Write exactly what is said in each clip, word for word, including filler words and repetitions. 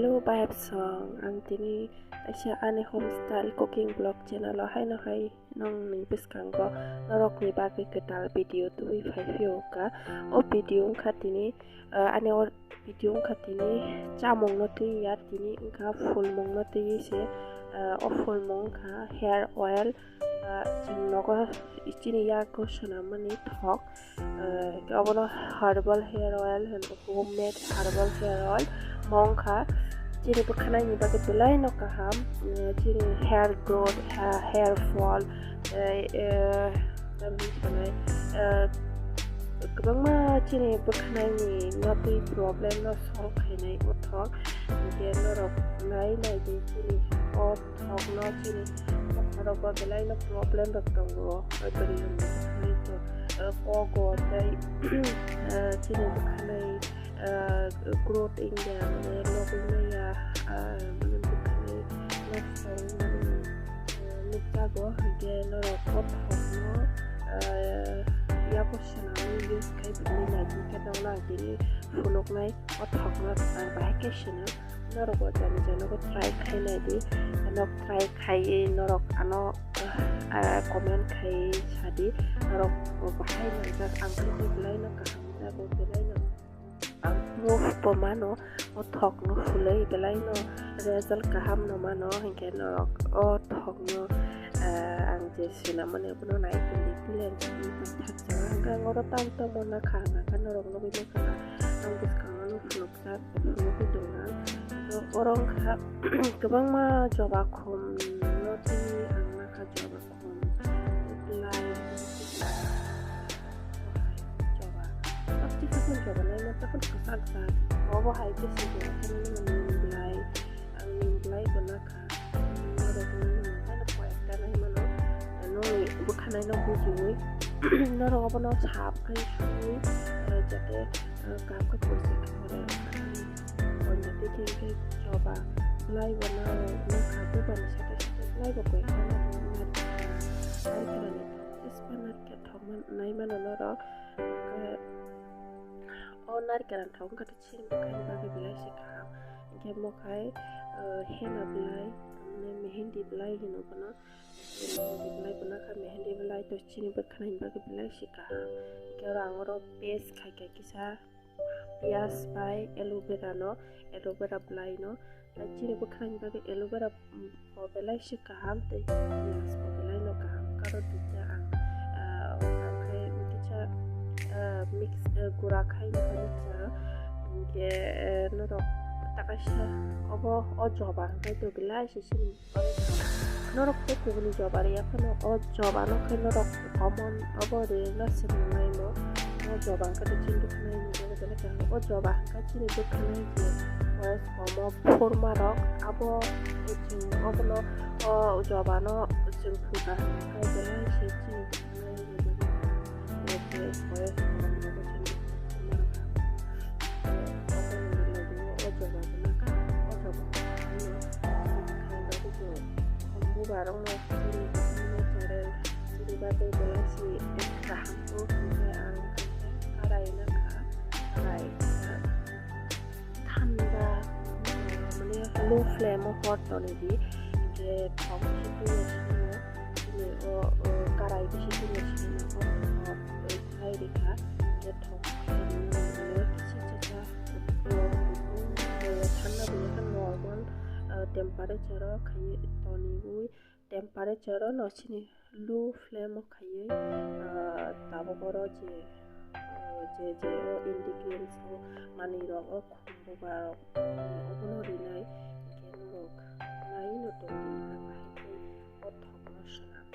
Hello vibes song, ang tini kaisa ani homestyle cooking vlog channel o haino hai nongni bwskango norokni bagwi kwtal video tubui phai phiyokha. O video wngkha tini, ah, ani o video wngkha tini chamungno twi ya, tini wngkha phulmungno twi se, ah, o phulmung wngkha hair oil, ah, chwng nogo chini yago swnammani thok. Ah, obono herbal hair oil hino, homemade herbal hair oil. Mo wngkha chini bwkhanaini bagwi belaino kaham, ah, chini hair growth, ha-, hair fall, eh, eh, tamni sanai, eh, kwbangma chini bwkhanaini notwi problem no solve khainai o thok. Hwnkhe norok nai nai di chini o thokno chini bwkhangrogo belaino problem rok tongo. Oibari hwnwi to, eh, kogo tei, eh, chini bwkhanai, eh, growth wngya, mane nogwi maya, ah, mane bwkhanai nosto wngmani, eh, nukjago. Hwnkhe norok o thokno, eh, yago swnamwi use khai philwi nai, hwnkhe nokno ang tini phunuknai o thokno ang bahai khe swnam. Norok bo jani jani bo try khai nai di. Norok try khaiwi norok ano, ah, comment khai sa di. Norok bo bahai nangjak, ang khe belaino kaham jago, belaino ang proof bo mano. O thokno phulwi belaino result kaham no mano, hinkhe norok o thokno, ah, ang je swnamani abono nai tongdi, belaino paithak jaga. Hinkhe ang oro tam tamo nakha, ang khe norok nugwi mankha na, ang bwskango no phunuk. Phunugwi tongo. Oro wngkha kwbangma joba khum no tini ang nakha joba khum. Belai joba. Joba. Joba nai ma tokon kwchak jak. Obo hai khe se joba khum ni belai. Ang belai bo nakha. Norok nini mano koi ekta nai mano. Nini bwkhanai no bujiwi. Norok obono sap khai sui, eh, jate, eh, kap khe porikha khe ore. Onya tei khe khe joba. Belai bo nai, nai kha bubani sate sate belai bo koi ekta nai mano. Narikra ni thok, ispa narikra thok man, nai mano norok. Hwnkhe o narikra ni thok wngkha. Chini bwkhani bagwi belai se kaham. Hinkhe mokhai, uh, henna belai, tamni mehendi belai hino bono. Mehendi belai bono kha, mehendi belai to chini bwkhani bagwi belai se kaham. Hinkhe oro ang oro paste khai kha kisa piyaj bai aloe vera no, aloe vera belai no. Chini bwkhani bagwi aloe vera, mm, bo belai se kaham tei piyaj bo belai no kaham. Karon twi khe ang, ah, ang khe kisa, ah, mix, ah, gura khai nai kha. Hinkhe, eh, norok ta kaisa obo o joba hwnkhe to belai se chini norok tei kubuni joba rwya phano o joba no khe norok common obo rwna swrwngnaino. O joba hwnkhe to chini bwkhani bagwi belai kaham. O joba hwnkhe chini bwkhani je boyes komo phurmarok abo chwng obono o jobano chwng phuta hwnkhe belai se chini bwkhani bagwi. Bubarokno chini bwkhani natural chini bagwi belai se kaham khe ang karai nangkha, karai thanda, mane low flame o hot toni di, je thok se twi chini o, o karai bisi twi chini o hot khai rikha, je thok kisa kisa thanda bini normal temperature o khai toniwi. Temperature o no chini low flame o khaiwi, ah, tabuk oro je, ah, je, je o ingredients o manwi rok o khumbuba rok, mm, obono rinai, hinkhe norok nai no tongdi, ang bahai khe o thok no swnam.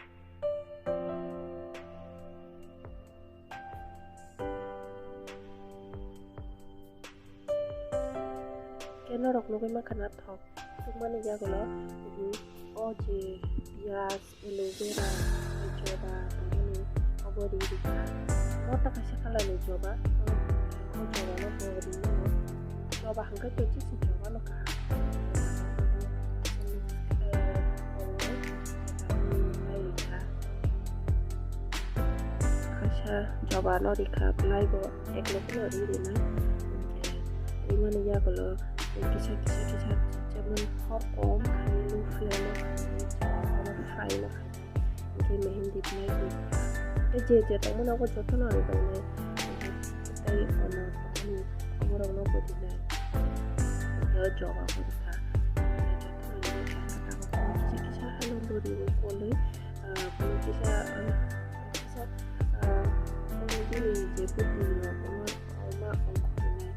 Khe norok nugwi mankha na thok tubumani yagulo, mhm, o je piyaj, aloe vera, joba, tongmani obo ri rikha. Mota kaisa colour ni joba, o joba no bo ri mano. Joba hwnkhe to chisi joba no kaham. Kaisa joba no rikha, belai bo. Eklo khe ri rinai. Hinkhe rimani yagulo kisa kisa kisa, jemon hor kom khainai, low flame o khainai, jemon fry no khainai, hingke mehendi bwnai di. Tei je je tongmani abo jotono ri tongnai, tei ono tongmani oborokno bo rinai, hingke o joga bo rikha, jotono ri kisa kisa haino bo riwi kolwi, ah, kisa, ah, kisa, ah, bini je bwtwi rok, omo, omo ongkhornai.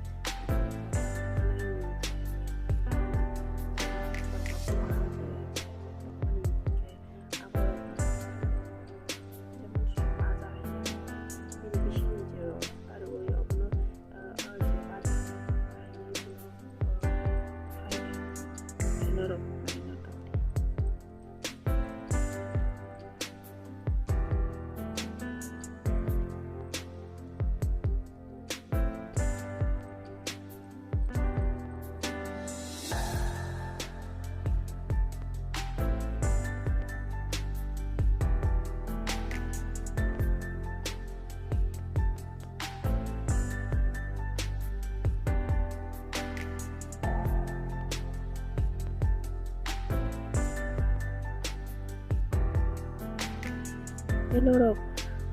Tei norok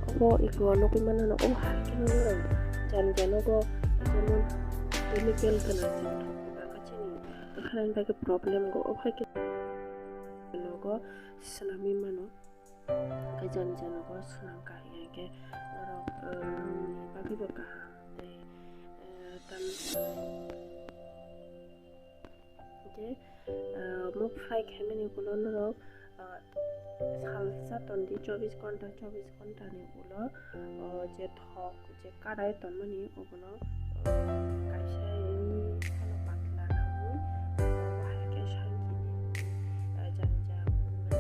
obo eko nugwi mano, obo hai kheno norok jani jani nogo, jemon chemical gwnang chini bwkhanani bagwi problem go, obo hai kheno nogo swnamwi mano. Hingke jani jani nogo swnam kha, hingke norok, eh, nongni bagwi bo kaham tei, eh, tam, hingke, eh, muk fry khaimani ulo norok, eh, salsa tondi chobbish ghonta, chobbish ghonta ni ulo, oh, je thok je karai tonmani obono, oh, kaisa ri salo patla nangwi, obo hai khe sangkini, ah, jani ja, mane,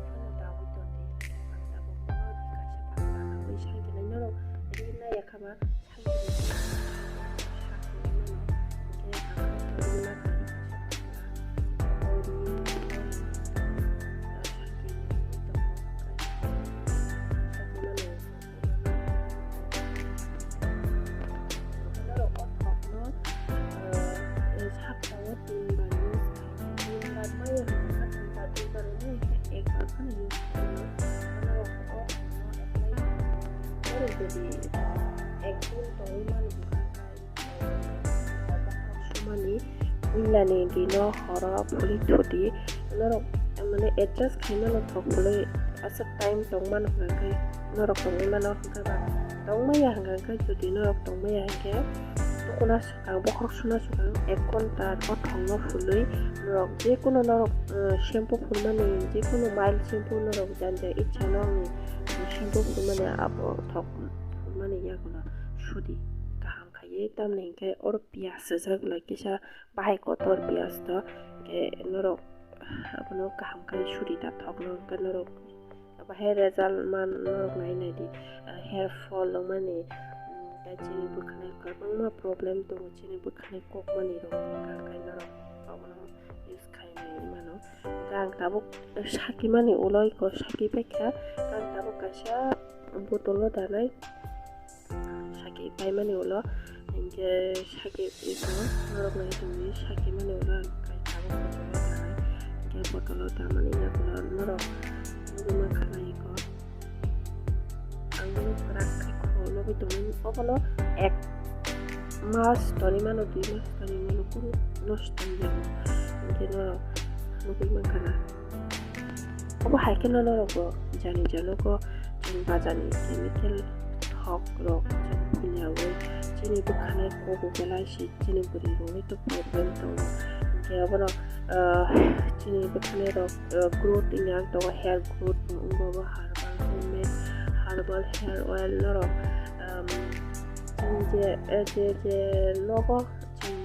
phano dawi tondi, ang tabuk bono kaisa patla nangwi sangkinai norok ri naiya kha ba sangkini sakni mano, hingke ang ri na kha. Sumani puilani dino horo phuli thudi norok, mane, adjust khaimano thok phului aswk time tongmano hwnkhe norok tongwi mano hwnkhe ba tongmaya hwnkhe jodi norok tongmaya hwnkhe tukuna swkang bokhorok suna swkang ek ghonta o thokno phului norok jekunu norok, eh, shampoo phulmani jekunu mild shampoo norok jani jani ichha norokni shampoo phulmani abo thok phulmani yagulo sudi kaham. Khaye tamni hingke oro piyaj swijak lai kisa bahai kotor piyaj to, hingke norok abono kaham khe suri ta thokno hingke norok abo hair result man norok nai nai di, ah, hair fall wngmani, mm, tei chini bwkhanai kwbangma problem tongo chini bwkhanai kokmani rok hingke norok abono use khainai mano. Hingke ang tabuk sakimani ulo iko saki paikha, ang tabuk kaisa botolo danai. Saki paimani ulo, hingke saki iko norok nai tongdi, saki mani ulo ang kai tabuk botolo tanai, hingke botolo tamani yagulo norok nugui mankha na iko. Ang bini kwrak khe kho nugui tongmani, obono ek mas tonwi mano, dui mas tonwi mano, kunu nosto wngya, hingke norok nugui mankha na. Obo hai kheno norok bo jani janogo chwng bajarni chemical thok rok chwng phulyaui chini bwkhanai kobo belai si chini bwrwi rokni to problem tongo. Hingke obono, ah, chini bwkhanai rok, ah, growth wngya tongo, hair growth bo wngo bo herbal homemade herbal hair oil norok, um, chini je, eh, je, je nogo chwng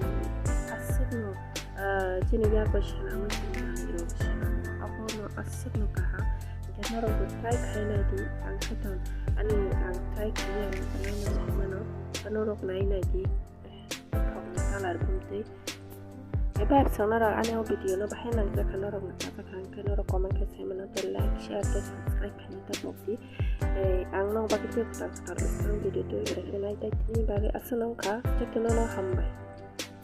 aswkno ah, chini yago swnamwi chini manwirok swnamwi abono aswkno kaham. Hingke norokbo try khai naidi, ang khe tong ani ang try khaiya ang naina sai mano, norok nai naidi, thokni colour bumtwi. Eba epsong norok ani o video no bahai nangjakha, norok nangjakha hingke norok comment khe sai mano, tei like, share tei subscribe khaina ta pokdi. Tei ang nokbar khe tei kwtal kwtal bwskango video twi rwkhe nai tei tini bagwi aswk nangkha, jotono no hambai.